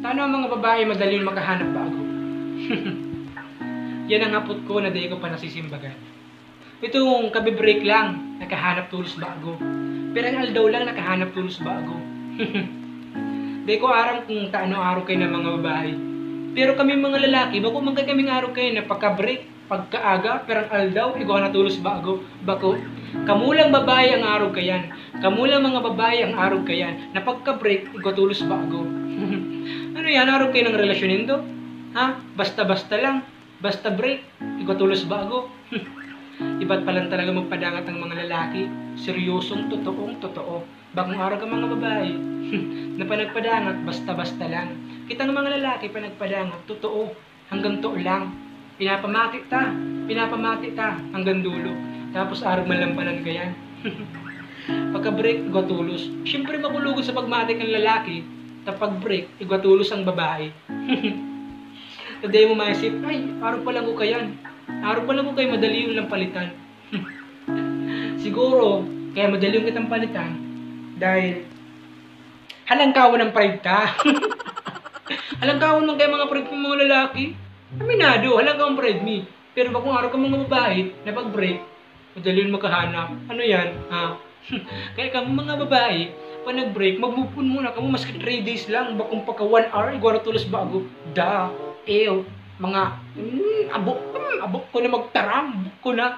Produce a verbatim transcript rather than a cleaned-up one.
Tano ang mga babae madali makahanap bago? Yan ang hapot ko na dai ko pa nasisimbagan. Itong kabe-break lang, nakahanap tolos bago. Pirang aldaw lang, nakahanap tolos bago. Dai ko aram kung tano arog kayan na mga babae. Pero kami mga lalaki, bako man kayo kaming arog kayan na pagka-break, pagkaaga, pirang aldaw, igwa na tolos bago. Bako, kamo lang babae ang arog kayan. Kamo lang mga babae ang arog kayan na pagka-break, igwa tolos bago. Ano yan? Arog kayo ng relasyon nindo? Ha? Basta-basta lang. Basta break, igwa tolos bago. Iba't pa lang talaga magpadangat ang mga lalaki. Seryosong, totoong, totoo. Bakong arog ang mga babae na panagpadangat, basta-basta lang. Kitang mga lalaki, panagpadangat, totoo. Hanggang too lang. Pinapamati ta, pinapamati ta, hanggang dulo. Tapos arog man lang panan kayan. Pagka-break, igwa tolos. Siyempre, makulugod sa pagmati kan lalaki, ta pag-break, igwa tolos ang babae. Ta dai mo maisip, "Ay, arog pa lang ko kayan. Arog pa lang ko kay madali yun lang palitan." Siguro, kaya madali yung kitang palitan, dahil halangkawan ang pride ta. Halangkawan man kaya mga pride ng mga lalaki. Aminado, halangkawan pride mi. Pero bakong arog ka mga babae na pag-break, madali yun makahanap. Ano yan? Ha? Kaya kamo mga babae, pag nag-break, mag-move on muna kamo, maski three days lang, bakong pagka one hour, igwa na tolos bago. Da, ew, mga, mm, abo, mm, abo ko na magtaram, abo ko na.